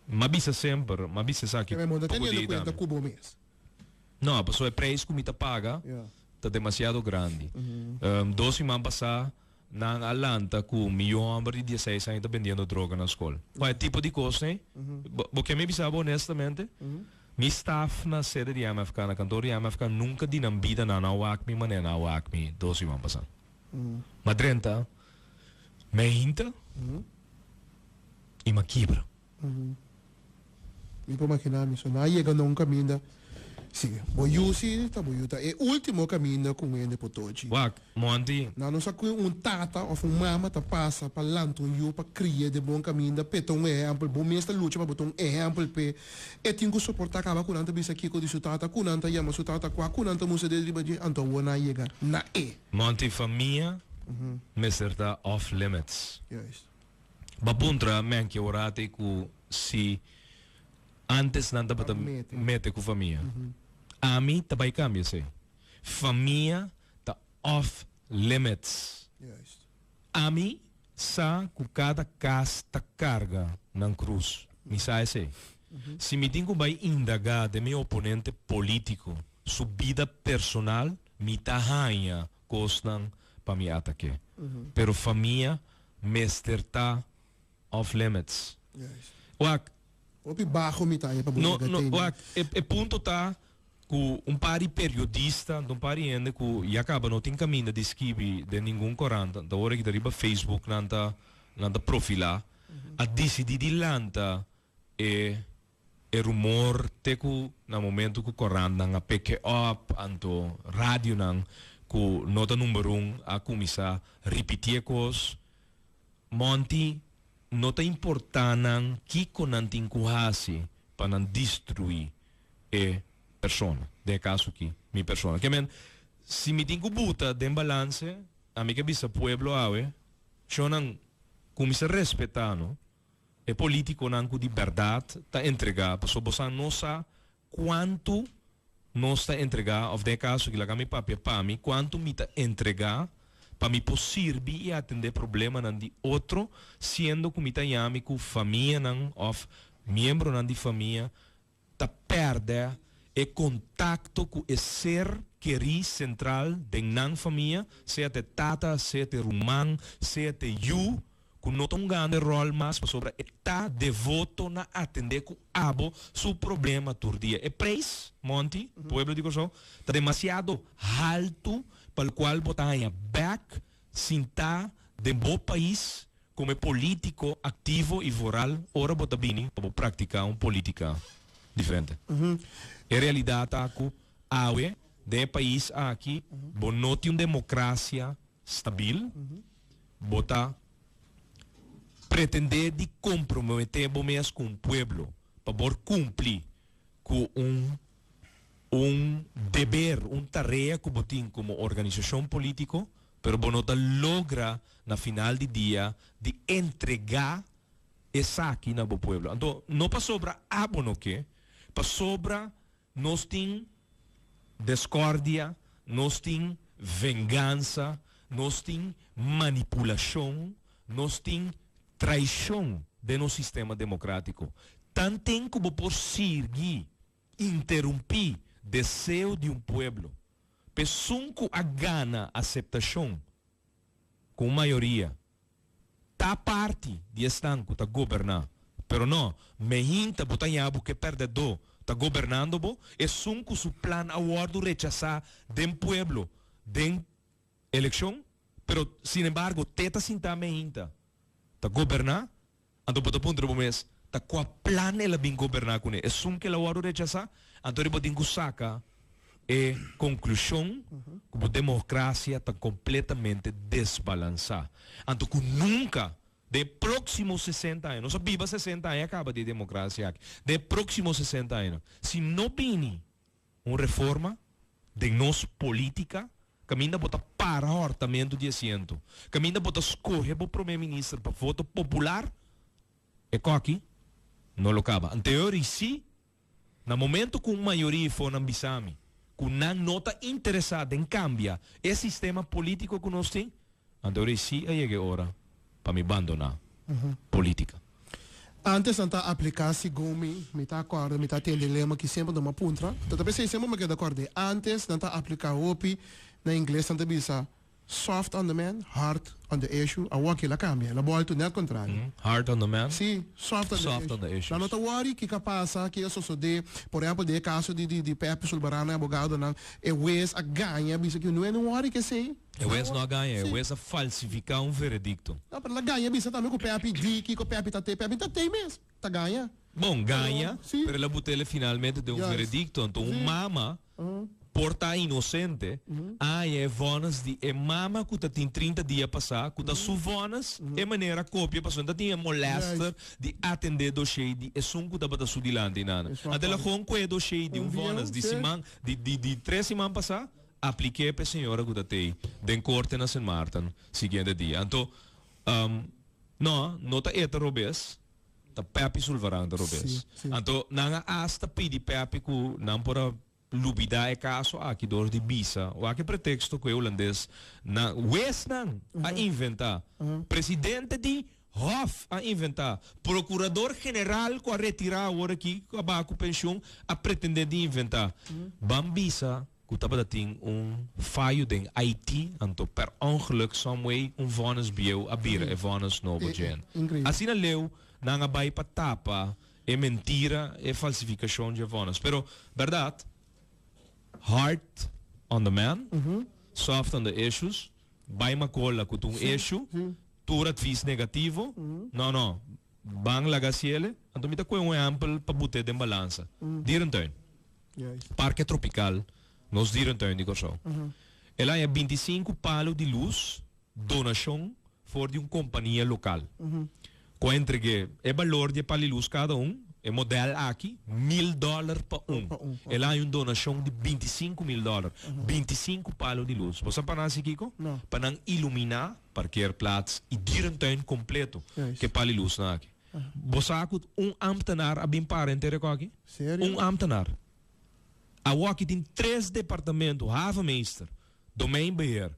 M'a bisa semper, m'a bisa esaki Pero bo no poko teniendo dia kuenta tambe. ku bo mes. No, pasobra e preis ku mi ta paga ta demasiado grandi. Dos siman pasá Nan a lanta ku mi yu hòmber di dieseis aña ta bendiendo droga na skol. Kua e tipo di kos ei? Bo ke mi bisa bo honestamente? Mi staf na sede di MFK, na kantor di MFK, nunka di nan bida nan a wak mi manera nan a wak mi dos siman pasá. M'a drenta meinta i m'a kibra. Mi por maginá mi. So nan a yega na un kaminda, si, bo yu si ta bo yu ta e último kaminda ku un hende por tochi. Wak, Monty. Nan no sa ku un tata òf un mama ta pasa pa lanta un yu pa kri'é den bon kaminda p'e ta un ehèmpel. Bo mes ta lucha pa bo ta un ehèmpel p'e. E tin ku soportá kaba ku nan ta bisa kiko di su tata, ku nan ta yama su tata kua, ku nan ta mustra ded riba dje, anto awor nan a yega na e. Monty, famia mester ta off limits. Juist. Bo a puntra Menke ora te ku si antes nan tabata mete ku famia. Ami ta bai kambia esei. Famia ta off limits. Ami sa ku kada kas ta karga nan krus. Mi sa esei. Si mi tin ku bai indaga den mi oponente politiko su bida personal, mi ta haña kosnan pa mi atake. Pero famia mester ta off limits. Wak. Hopi baho mi ta haña pa bo No, yega no, tene. wak, e, e punto ta ku un par di periodista, un par di hende ku ya kaba no tin kaminda di skibi den ningun korant, anto ora ki ta riba Facebook nan ta, nan ta profilá, a disidí di lanta e E rumor te ku na momento ku korantnan a peke op, anto radionan ku no ta number un a kuminsá ripitié kos. Monty, no ta importá nan kiko nan tin ku hasi pa nan destruí e persona, den e kaso aki mi persona. Ke men, si mi tin ku buta den balanse, ami ke bisa pueblo awe, shownan kuminsá respetá no. E politiconan cu di berdad ta entrega pasobra bosan no sa cuanto nos ta entrega of den e caso aki laga mi papia pa mi cuanto mi ta entrega pa mi por sirbi y atende problemanan di otro siendo cu mi ta yami cu famianan of miembronan di famia. ta pèrdè e kontakto ku e ser kerí sentral den nan famia, sea ta e tata, sea ta e ruman, sea ta e yu, ku no ta hungando e ròl mas pasobra e ta devoto na atendé ku abo su problema tur dia. E preis, Monty, pueblo di Kòrsou, ta demasiado haltu pa lokual bo ta haña bèk sintá den bo pais komo e polítiko aktivo i voral ora bo ta bini pa bo praktiká un polítika diferente. E realidat ta ku awe den e pais aki bo no tin un demokrasia stabil, bo ta pretendé di komprometé bo mes ku un pueblo pa por kumpli ku un un deber, un tarea ku bo tin komo organisashon polítiko, pero bo no ta logra na final di dia di entregá esaki na bo pueblo. Anto no pasobra abo no ke, pasobra nos tin descordia, nos tin vengansa, nos tin manipulacion, nos tin traicion den nos sistema democratico. Tanten cu bo por sirgi interumpi deseo di un pueblo, p'esun cu a gana aceptacion cu un mayoria, Ta parti di esnan ku ta goberná. Pero no, meinta bo ta ña bo ku e pèrdèdó ta gobernando bo, esun ku su plan a wòrdu rechasá den pueblo den elekshon, pero sinembargo te ta sintá meinta ta goberná, anto bo ta puntra bo mes, ta kua plan el a bin goberná kuné? Esun ku el a wòrdu rechasá? Anto bo tin ku saka e konklushon ku bo demokrasia ta kompletamente desbalansá. Anto ku nunka den e próksimo sesenta aña, nos a biba sesenta aña kaba di e demokrasia aki, den e próksimo sesenta añanan, si no bini un reforma den nos polítika, kaminda bo ta para hòrtamentu di asiento, kaminda bo ta skohe bo promé minister pa voto popular, e kòki no lo kaba. Anteori si Na momento cu un mayoria for nan bisa mi cu nan no ta interesa den cambia e sistema politico cu nos tin, anto ora si a yega e ora pa mi bandona politica. Antes nan ta aplica segun mi, mi ta acorda, mi ta tende lema ki semper nan a puntra, ta ta pesey semper mi a keda acorda, antes nan ta aplica hopi, na ingles nan ta bisa Soft on the man, hard on the issue, awor aki el a cambia, el a bolto net contrario. Hard on the man, Sí, soft on the soft on the issue. issues. Nan no ta worry kiko a pasa, ki a sosode. Por ehempel, den e caso di di di Pepe Sulbarano e abogadonan, e huez a gaña, a bisa ki no e no worry cu esey. E huez no a gaña, e Sí. huez a falsifica un veredicto. No, pero el a gaña bisa tambe cu Pepe di kiko Pepe ta te, Pepe ta te mes, ta gaña. Bon, gaña, Pero, sí. pero el a but'ele finalmente den un Juist. veredicto. Anto un Sí. mama Por ta inosente, haña e vònes di e mama ku ta tin 30 dia pasá, ku ta su vònes, e manera kopia pasobra no ta tin e molèster di atendé doshé di esun ku tabata su dilanti nana. Anto el a kon ku e doshé di un vònes di siman, di di di tres siman pasá, aplik'é pa e señora ku ta tei den korte na Sint Maarten siguiente dia. Anto, no, no ta e ta robes. Ta Pepi Sulvaran ta robes. Anto nan a asta pidi Pepi ku nan por a lubida e kaso aki dor di bisa wak e preteksto ku e hulandes nan wesnan a inventa. Presidente di Hof a inventa. Prokurador general ku a retira awor aki ku a baha ku penshun a pretende di inventa. Ban bisa ku tabata tin un fayo den IT, anto per ongeluk some way un vonnis bieu a bira e vonnis nobo djen. Asina leu nan a bai pa tapa e mentira, e falsifikashon dje vonnis. Pero bèrdat, hard on the man, soft on the issues, bai makola ku ta un issue, tur advis negativo, no no, ban laga hasiele, anto mi ta kohe un ehèmpel pa but'é den balansa. Dierentuin. Parke Tropical, nos dierentuin di Kòrsou. El haña 25 palu di lus donashon for di un kompania lokal ku a entreg'é e balor di e pal di lus kada un, e modèl aki, mil dòler pa un. El a haña un donashon di 25 mil dòler, 25 palu di lus. Bo sa pa nan hasi kiko? Pa nan iluminá parkeerplaats i dierentuin kompleto ku e pal di lusnan aki. Bo sa ku un ambtenaar a bin para henter e koki? Serio? Un ambtenaar. Awoki tin tres departamento, havenmeester, domeinbeheer,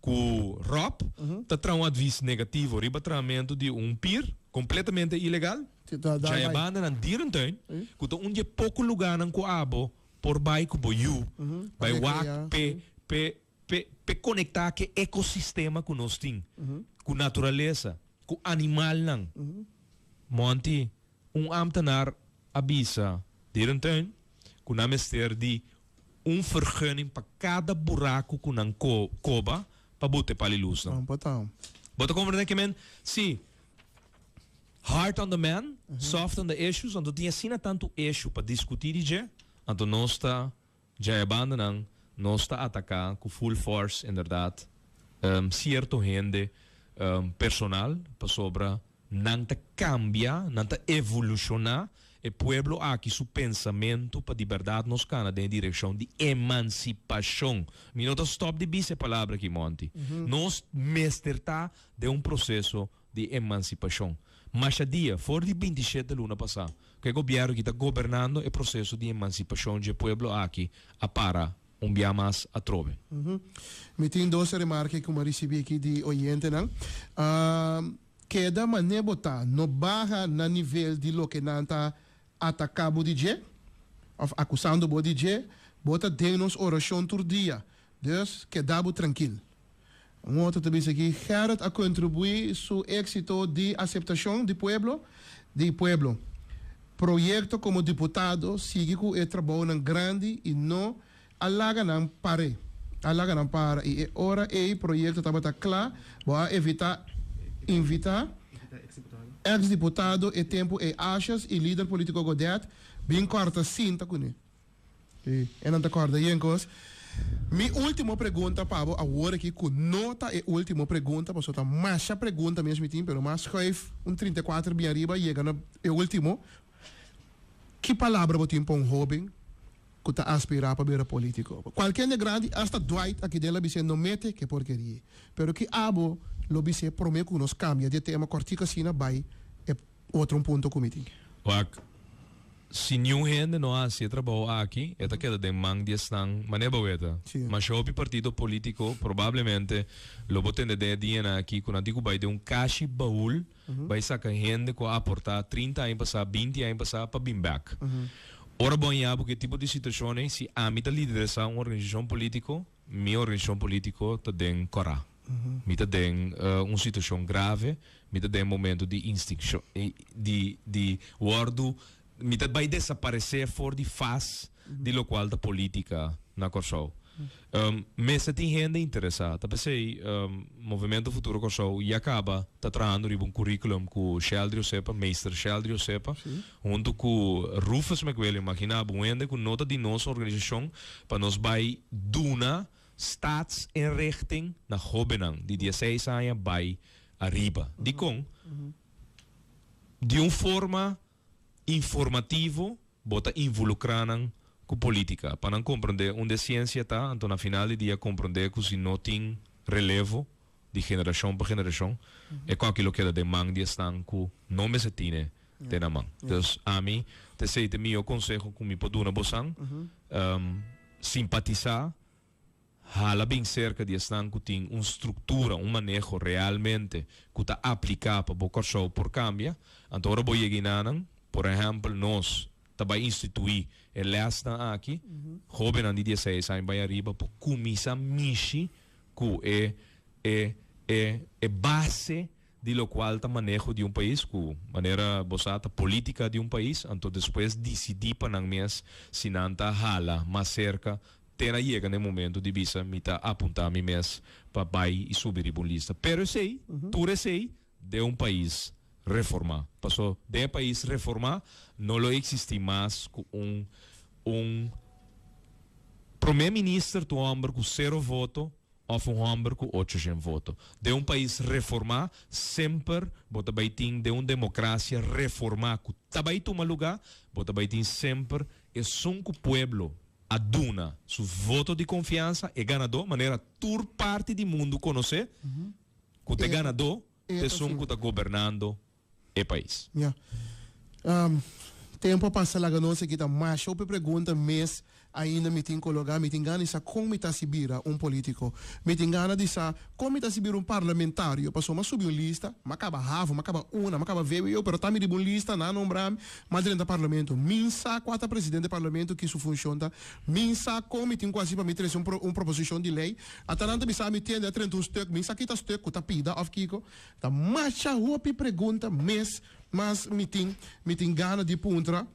Ku Rob ta traha un advis negativo riba trahamentu di un pir kompletamente ilegal. Djaya banda nan dierentuin, ku ta un di e poko lugánan ku abo por bai ku bo yu, bai wak p'e p'e p'e p'e konektá ku e ekosistema ku nos tin, ku naturalesa, ku animalnan. Monty, un ámtenar a bisa dierentuin ku nan mester di un vergunning pa kada buraku ku nan koba pa bute pali lusnan. Bo ta komprendé ke men? Sí. Hard on the man, soft on the issues, anto tin asina tantu issue pa diskutí di dje, anto nos ta djaya bandanan, nos ta ataká ku full force inderdat sierto hende personal pasobra Nan ta kambia, nan ta evolushoná e pueblo aki su pensamentu pa di bèrdat nos kana den e direkshon di emansipashon. Mi no ta stòp di bisa e palabra aki, Monty. Nos mester ta den un proseso di emansipashon. Masha dia, for di bintishete luna pasá, ku e gobièrnu aki ta gobernando, e proseso di emansipashon dje pueblo aki a para un bia mas atrobe. Mi tin dos remarke ku mi a risibí aki di oyentenan. Keda manera bo ta, no baha na nivel di loke nan ta ataká bo di dje òf akusando bo di dje. Bo ta den nos orashon tur dia, dus keda bo trankil. Un otro ta bisa aki, Gerrit a kontribuí su éksito di aseptashon di pueblo di pueblo. Proyekto komo diputado sigui ku e trabounan grandi i no a laga nan par'é. A laga nan para i e ora ei proyekto tabata kla, bo a evitá invitá eks diputado e tempu ei Asjes i lider polítiko Godett bin kòrta sinta kuné. Sí, e nan ta kòrda yen kos. Mi último pregunta pa bo awor aki, ku no ta e último pregunta, pasobra ta masha pregunta mes mi tin, pero mas schuif un 34 bin ariba yega na e último. Ki palabra bo tin pa un hóben ku ta aspirá pa bira polítiko? Kualke hende grandi, asta Dwight aki den lo bis'é no mete ke porkeria. Pero ki abo lo bis'é promé ku nos kambia di e tema kòrtiku asina bai e otro un punto ku mi tin? Wak, si niun hende no hasi e trabou aki, e ta keda den man di esnan manera bo weta. Masha hopi partido polítiko probablemente lo bo tende den e dianan aki ku nan tin ku bai den un kashi baul Bai saka hende ku a aportá 30 aña pasá, 20 aña pasá pa bin bèk. Ora bo haña bo ku e tipo di situashon ei, si ami ta lideresá un organisashon polítiko, mi organisashon polítiko ta den kòrá. Mi ta den un situashon grave, mi ta den momento di instinshon, di di wòrdu, mi ta bai desaparesé for di fas di lokual ta polítika na Kòrsou. Mester tin hende interesá. Ta p'esei Movemento Futuro Kòrsou ya kaba ta trahando riba un curriculum ku Sheldry Osepa, Meester Sheldry Osepa, huntu ku Rufus McWilliam. Imaginá bo, un hende ku no ta di nos organisashon pa nos bai duna staatsinrichting na hóbennan di dieseis aña bai ariba. Dikon? Di un forma informativo bo ta involucra nan cu politica pa nan comprende unda e ciencia ta, anto na final di dia comprende cu si no tin relevo di generacion pa generacion e coki lo keda den man di esnan cu no mester tine den nan man. Dus ami ta esey ta e miyo conseho cu mi por duna bosan, simpatisa. Hala bin serka di esnan ku tin un struktura, un maneho realmente ku ta apliká pa bo Kòrsou por kambia. Anto ora bo yega enanan, por ehèmpel nos ta bai instituí e lèsnan aki, hóbennan di dieseis aña bai ariba por kuminsá mishi ku e e e e base di lokual ta maneho di un pais, ku manera bo sa ta polítika di un pais, anto despues disidí pa nan mes si nan ta hala mas serka Te na yega na e momento di bisa mi ta apuntá mi mes pa bai i subi riba un lista. Pero esei, tur esei, den un pais reformá. Paso den e pais reformá no lo eksistí mas ku un un promé minister ta un hòmber ku sero voto òf un hòmber ku ochoshen voto. Den un pais reformá semper bo ta bai tin den un demokrasia reformá ku ta bai tuma lugá, bo ta bai tin semper esun ku pueblo a duna su voto di konfiansa e ganadó, manera tur parti di mundu konosé ku ta e ganadó ta esun ku ta gobernando e pais. Ya. Tempu a pasa laga nos aki ta masha hopi pregunta mes. Ainda mi tin kologa, mi tin gana di sa kon mi ta hasi bira un politiko. Mi tin gana di sa kon mi ta hasi bira un parlamentario, pasobra mi a subi un lista, mi a kaba havo, mi a kaba una, mi a kaba vwo, pero ta mi riba un lista, nan a nombra mi, mi a drenta parlamento. Mi sa kua ta presidente di parlamento, ki su funshon ta, mi sa kon mi tin ku hasi pa mi trese un un proposishon di lei. Ata nan ta bisa mi tende a trenta un stuk, mi sa ki ta stuk ku ta pida òf kiko. Ta masha hopi pregunta mes mas mi tin, mi tin gana di puntra.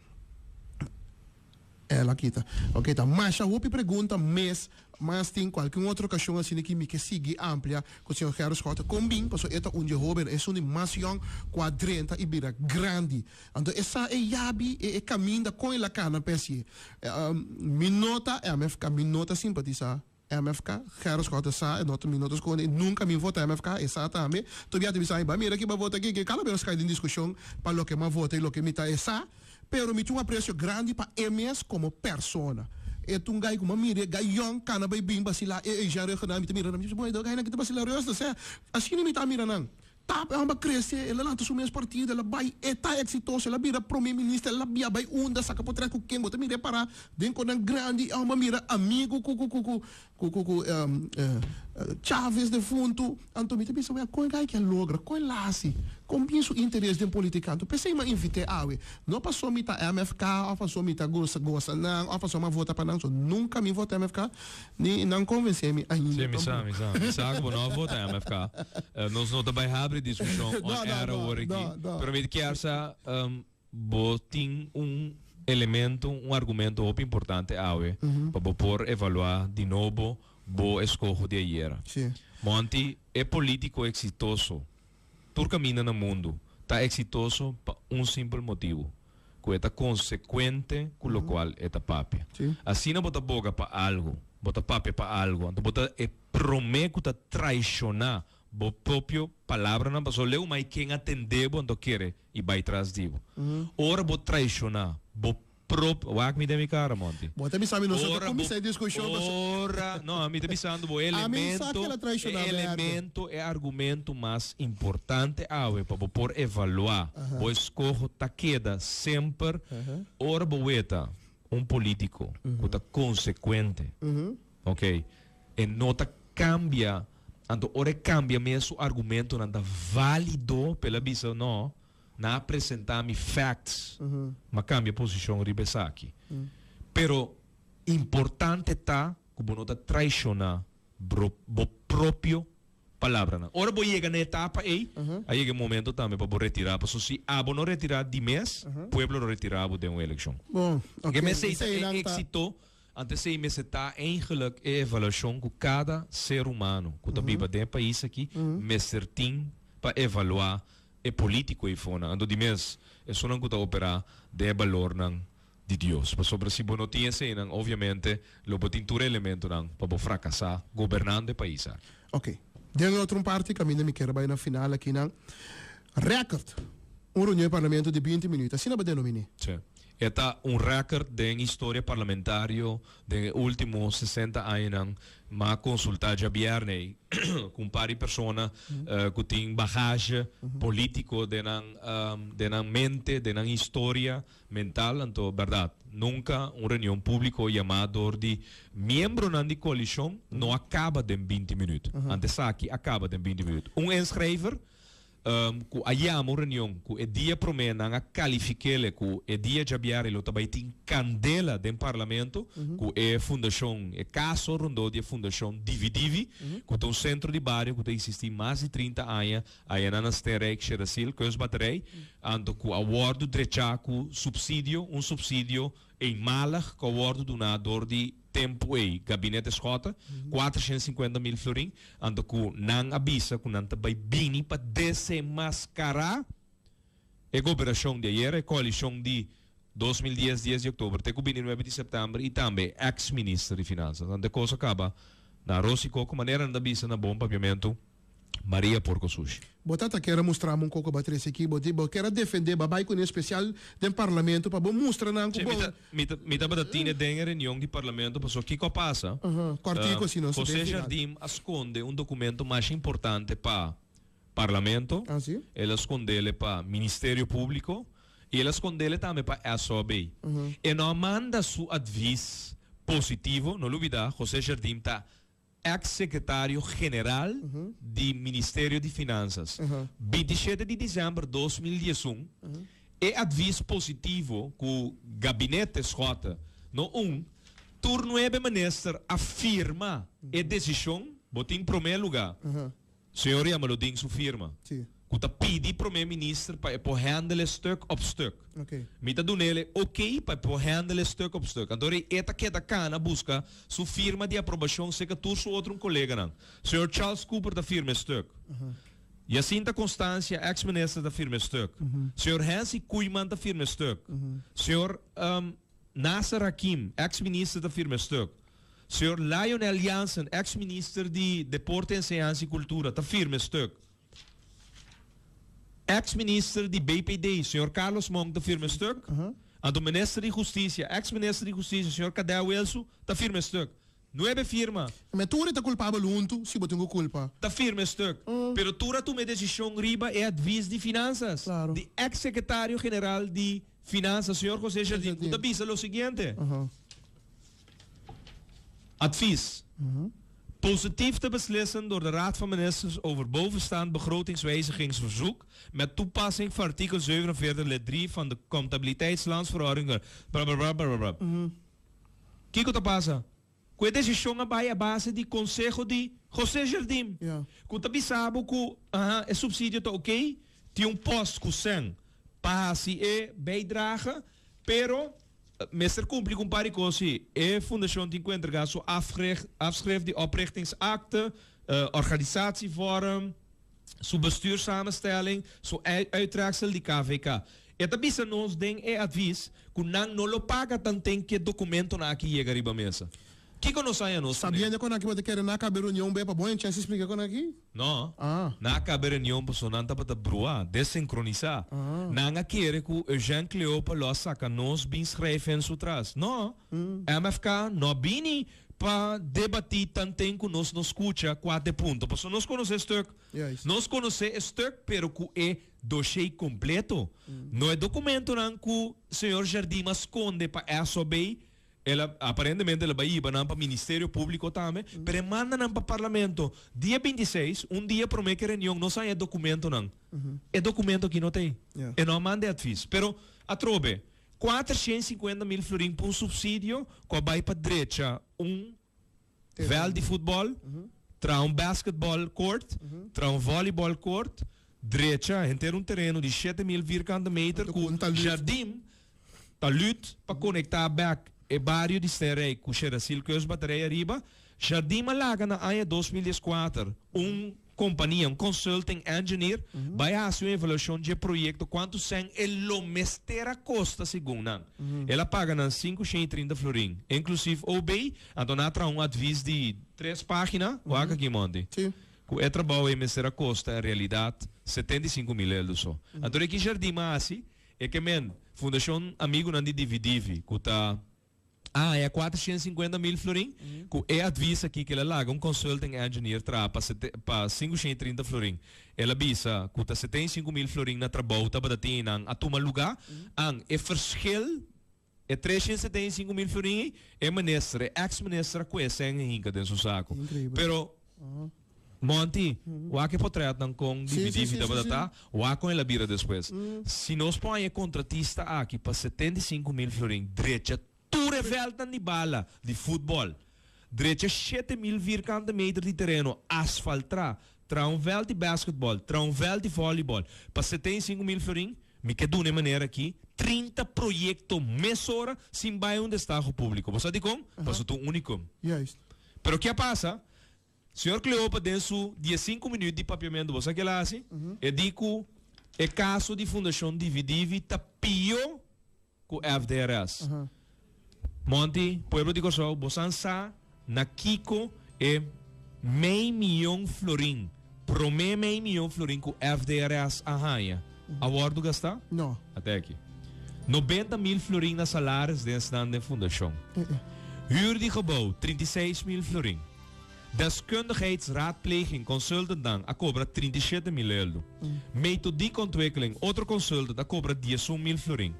El a kita. Ok, ta masha hopi pregunta mes, mas tin cualke un otro ocasion asina ki mi ke sigui amplia cu señor Gerrit Schotte con bin, pasobra e ta un di e hobennan, esun di mas yong cu a drenta y bira grandi. Anto e sa e yabi, e e caminda con el a cana pa hacié. Mi no ta MFK, mi no ta simpatisa MFK, Gerrit Schotte sa, e no ta, mi no ta sconde, nunca mi vota MFK, e sa tambe. Tobia ta bisa mi, ba mira ki bo a vota aki, ki cada bes nos cay den discusion pa loke mi a vota y loke mi ta, e sa. Pero mi tin un aprecio grandi pa e mes como persona. E ta un guy cu mi a mira e guy yong cana bay bin basila e Eugène Ruggenaath, mi ta mira nan, mi ta bisa, bon e dos guynan aki ta basila rustig, sea. Asina mi ta mira nan. Tap e homber a crece, el a lanta su mes partido, el a bay, e ta exitoso, el a bira prome minister, el a bia bay unda, saca potret cu ken, bo ta mira e para den conan grandi, e homber a mira amigo cu cu cu cu cu cu cu Chavez defunto, anto mi ta bisa wea con e guy aki a logra, con el a haci, con bin su interes den politica, anto pesey mi a invite awe, no paso mi ta MFK of paso mi ta gosa gosa nan of paso mi a vota pa nan, so nunca mi vota MFK, Ni nan convence mi ainda Sí, mi sa, mi sa. Mi sa cu bo no a vota MFK. Nos no ta bay habri discusion on air awor aki. Pero mi kier sa, bo tin un elemento, un argumento hopi importante awe pa bo por evalua di nobo bo escoho di ayera. Monty, e politico exitoso tur caminda na mundo ta exitoso pa un simpel motibo, cu e ta consecuente cu locual e ta papia. Asina bo ta boga pa algo, bo ta papia pa algo, anto bo ta e prome cu ta traiciona bo propio palabranan, pasobra leu mai ken a tende bo anto kere y bay tras di bo. Ora bo traiciona bo Prop, wak mi den mi cara, Monty. Bo ta bisa mi nos no ta cuminsa e discusion pasobra. Ora, no, mi ta bisando bo e elemento, e elemento, e argumento mas importante awe pa bo por evalua bo escoho ta keda semper ora bo weta un politico cu ta consecuente, ok, e no ta cambia, anto ora e cambia mes su argumentonan ta valido p'el a bisa no. Nan a presenta mi facts, m'a cambia posicion riba esaki. Pero importante ta cu bo no ta traiciona bo propio palabranan. Ora bo yega na e etapa ey, a yega e momento tambe pa bo retira, pasobra si abo no retira di mes, pueblo lo retira bo den un eleccion. E mester ta e exito, anto esey mester ta eigenlijk e evaluacion cu cada ser humano cu ta biba den e pais aki mester tin pa evalua e politico ei fonan. Anto di mes, esunnan cu ta opera den e balornan di Dios. Pasobra si bo no tin eseinan, obviamente lo bo tin tur e elementonan pa bo fracasa gobernando e pais aki. Ok. Den e otro un parti caminda mi kier bay na final akinan. Record! Un reunion di parlamento di binti minuut. Asina bo denomine? Sí. E ta un record den historia parlamentario den e ultimo 60 añanan. M'a consulta djabierne ei cu un par di persona cu tin bagage politico den nan den nan mente, den nan historia mental. Anto berdad, nunca un reunion publico yama door di miembronan di coalicion no a caba den binti minuut. Anto esaki a caba den binti minuut. Un inschrijver ku a yama un reunion ku e dia promé nan a kalifik'ele ku e dia djabièrè lo ta bai tin kandela den parlamento ku e fundashon, e kaso rondó di e fundashon Divi Divi ku ta un sentro di bario ku ta eksistí mas di 30 aña ayanan na Steenrijk, Sherasil, Kustbatterij, anto ku a wòrdu drechá ku supsidio, un supsidio Eenmalig ku a wòrdu duná dor di tempu ei Gabinete Schotte, 450 mil florin, anto ku nan a bisa ku nan ta bai bini pa desenmaskará e goberashon di ayera, e koalishon di 2010, dies di oktober te ku bini nuebe di sèptèmber i tambe e eks minister di Finansas. Anto e kos a kaba na aros i koko, manera nan ta bisa na bon papiamentu. Maria Porco Sushi. Bo tata kier a mustra mi un koko ba trese aki. Bo di bo kier a defende ba bai kuné spesial den parlamento pa bo mustra nan ku bo. Mi ta mi tabata tine den e reunion di parlamento pasobra kiko a pasa? Kòrtiku si nos José Jardim a skonde un dokumento masha importante pa parlamento. El a skondele pa Ministerio Públiko i el a skondele tambe pa SOB. E no a manda su advis. positivo, no lubida, José Jardim ta ex-secretario general di Ministerio di Finanzas. 27 di december 2011, e advies positivo cu Gabinete Schotte, no un, tur nuebe minister a firma e decision, bo tin prome lugar. Señor Jamaloodin su firma. Cu ta pidi Prome Minister pa e por handle stuk op stuk. Mi ta dunele ok pa e por handle stuk op stuk. Anto rei e ta keda cana busca su firma di aprobacion cerca tur su otro coleganan. Señor Charles Cooper ta firma e stuk. Jacinta Constancia, ex minister, ta firma e stuk. Señor Hensi Koeiman ta firma e stuk. Señor Nasser Hakim, ex minister, ta firma e stuk. Señor Lionel Jansen, ex minister di Deporte, Enseñansa y Cultura, ta firma e stuk. Ex minister di BPD, señor Carlos Monk, ta firma e stuk. Anto minister di Husticia, ex minister di Husticia, señor Cadel Wilsu, ta firma e stuk. Nuebe firma. Me tur e ta culpabel huntu, si bo tin cu culpa. Ta firma e stuk. Pero tur a tuma e decision riba e advies di Finanzas, di ex secretario general di Finanzas, señor José Jardim, cu ta bisa lo siguiente. Advies. Positief te beslissen door de Raad van Ministers over bovenstaand begrotingswijzigingsverzoek met toepassing van artikel 47 lid 3 van de Comptabiliteitslandsverordening bla bla bla bla. Kiko ta pasa? Ku e desishon a bai a base di konseho di José Jardim ku ta bisa bo ku aha e supsidio ta oké, tin un post ku sèn pa hasi e bijdrage, pero Mester cumpli cu un par di cos si. E fundacion tin cu entrega su afschrift di oprichtingsakte, organisatievorm, su bestuurssamenstelling, su uittreksel di KVK. E ta bisa nos den e advies cu nan no lo paga tanten cu e documentonan aki yega riba mesa. Kiko nos haña nos kuné? Sabiendo kon aki bo ta kere na kabe reunion be pa bo en chance splika kon aki? No. Na kabe reunion paso nan tabata bruá, desinkronisá. Nan a kere ku Eugène Cleopa lo a saka nos bin schrijf hen su tras. No. MFK no a bini pa debatí tanten ku nos no skucha kua ta e punto. Paso nos konosé stuk. Nos konosé e stuk pero ku e doshé kompleto. No e dokumentonan ku señor Jardim a skonde pa SOB. El a, aparentemente el a bai hiba nan pa Ministerio Públiko tambe, pero e manda nan pa Parlamento. Dia 26, un dia promé ku e reunion, nos haña e dokumentonan. E dokumento aki no ta ei. E no a manda e advis. Pero, atrobe, 450 mil florin pa un supsidio ku a bai pa drecha un vèlt di futbòl, traha un basketball court, traha un volleyball court, drecha henter un tereno di 7000 vierkante meter ku jardin, talud pa konektá bèk e bario di Stenrijk ku Sherasil Kustbatterij ariba. Jardim a laga na aña 2014 un kompania, un consulting engineer, bai hasi un evaluashon dje proyekto kuantu sèn e lo mester a kosta segun nan. El a paga nan 530 florin, inklusief OB, anto nan a traha un advis di tres página, wak aki Monty, ku e trabou ei mester a kosta en realidat 75 mil eldo so. Anto di ki Jardim a hasi? E ke men, Fundashon Amigunan di Divi Divi, ku ta a haña 450 mil florin, ku e advis aki ku el a laga un consulting engineer traha pa pa 530 florin. El a bisa ku ta 75 mil florin na trabou tabata tin einan a tuma lugá. An e verschil, e 375 mil florin ei, e minister, e ex minister a kue sèn e hinka den su sako. Pero Monty, wak e potretnan kon Divi Divi tabata ta, wak kon el a bira despues. Si nos por haña e kontratista aki pa 75 mil florin drecha tur e vèltnan di bala di futbòl, drecha 7000 vierkante meter di tereno, asfaltrá, traha un vèlt di basketbòl, traha un vèlt di vòlibòl pa 75 mil florin, mi ke duna e manera aki 30 proyekto mesora sin bai un destaho públiko. Bo sa dikon? Pasobra ta un únikum. Pero ke a pasa? Señor Cleopa den su diesinku minuut di papiamentu bo sa ke el a hasi? E di ku e kaso di Fundashon Divi Divi ta pio ku FDRS. Monty, pueblo di Kòrsou, bosan sa na kiko e mei miyon florin, promé mei miyon florin ku FDRS a haña, a wòrdu gastá? No. Ate aki. 90 mil florin na salaris den esnan den fundashon. Huur di gebouw, 36 mil florin. Deskundigheidsraadpleging consultantnan a kobra 37.000 heldu. Methodiekontwikkeling, otro consultant, a kobra 11.000 florin.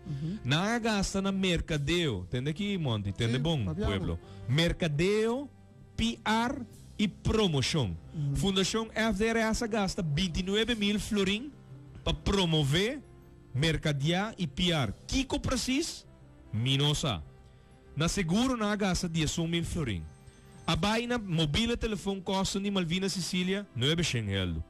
Nan a gasta na merkadeo, tende aki Monty, tende bon pueblo, merkadeo, PR i promoshon. Fundashon FDRS a gasta 29.000 florin pa promové, merkadiá i PR. Kiko presis? Mi no sa. Na seguro nan a gasta 11.000 florin. A bai na mobile telefon kosten di Malvina Cecilia 900 heldu.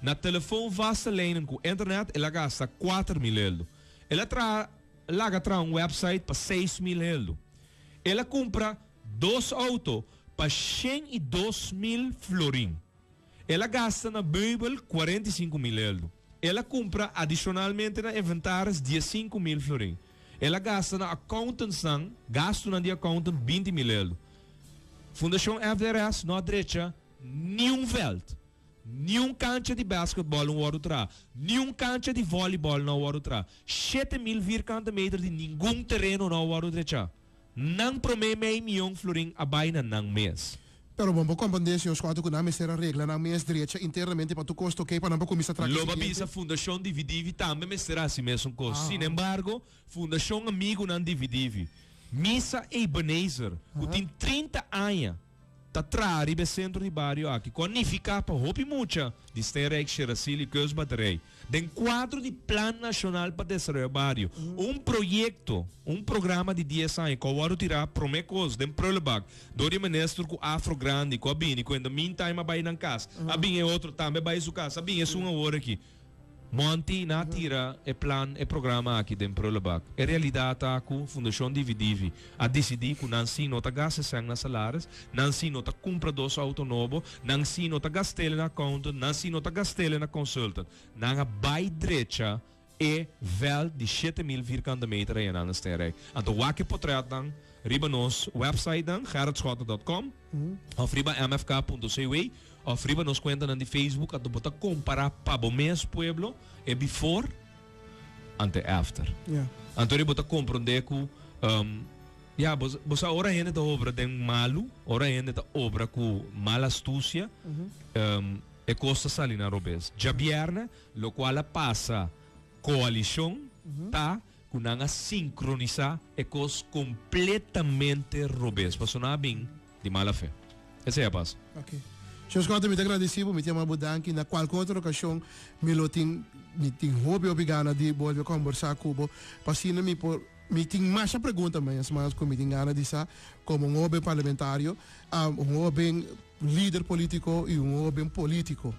Na telefon vaste lijnen ku internet el a gasta 4.000 heldu. El a traha laga traha un website pa 6.000 heldu. El a kumpra dos auto pa 102.000 florin. El a gasta na meubel 45.000 heldu. El a kumpra adishonalmente na inventaris 15.000 florin. El a gasta na accountantsnan, gastunan di accountant 20.000 heldu. Fundashon FDRS no a drecha niun vèlt, niun kancha di basketbòl no wòrdu traha, niun kancha di vòlibòl no a wòrdu traha, 7.000 vierkante meter di ningun tereno no a wòrdu drechá. Nan promé mei mion florin a bai na nan mes. Pero bon por comprende señor Schotte cu nan mester a regla nan mes drecha internamente pa tur cos ta ok pa nan por cuminsa traha Lo ba bisa Fundacion Dividivi tambe mester haci mesun cos. Sin embargo, Fundacion Amigunan Dividivi, Misa Ebenezer, cu tin 30 aña ta traha riba e centro di bario aki, cu a nifica pa hopi mucha di Steenrijk, Sheracil y Keusbatterij, den cuadro di Plan Nacional pa Desaroyo Bario, un proyecto, un programa di dies aña cu a wordo tira prome cos den prullenbak door di e minister cu afro grandi cu a bini cu in the meantime a bay nan cas, a bin e otro tambe a bay su cas, a bin esun awor aki. Monty na tira e plan, e programa aki den prullenbak. E realidad ta cu Fundacion Divi Divi a dicidi cu nan si no ta gasta sèn na salaris, nan si no ta cumpra dos auto nobo, nan si no ta gast'el na accountant, nan si no ta gast'el na consultant. Nan a bay drecha e veld di 7.000 vierkante meter ayanan na Steenrijk. Anto wak e potretnan riba nos websitenan, gerritschotte.com of riba mfk.cw of riba nos cuentanan di Facebook, anto bo ta compara pa bo mes pueblo e before ante after. Anto ri bo ta comprende cu ya, bo bo sa ora hende ta obra den malu, ora hende ta obra cu mal astucia, e cos ta sali na robes. Djabierne, locual a pasa coalicion ta cu nan a sincronisa e cos completamente robes, pasobra nan a bin di mala fe. Esey a pasa. Ok. Señor Schotte, mi ta agradeci bo, mi ta yama bo danki. Na cualke otro ocasion mi lo tin, mi tin hopi hopi gana di bolbe combersa cu bo, pa asina mi por, mi tin masha pregunta mes mas cu mi tin gana di sa como un hoben parlamentario, un hoben lider politico y un hoben politico.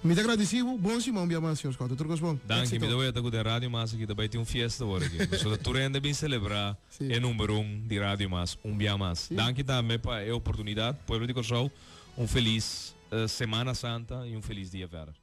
Mi ta agradeci bo. Bon siman bia mas, señor Schotte. Tur cos bon. Danki. Mi ta weta cu den Radio Mas aki ta bay tin un fiesta awor aki. Pasobra tur hende bin celebra e number un di Radio Mas un bia mas. Danki tambe pa e oportunidad. Pueblo di Corsou, un feliz Semana Santa y un feliz dia verder.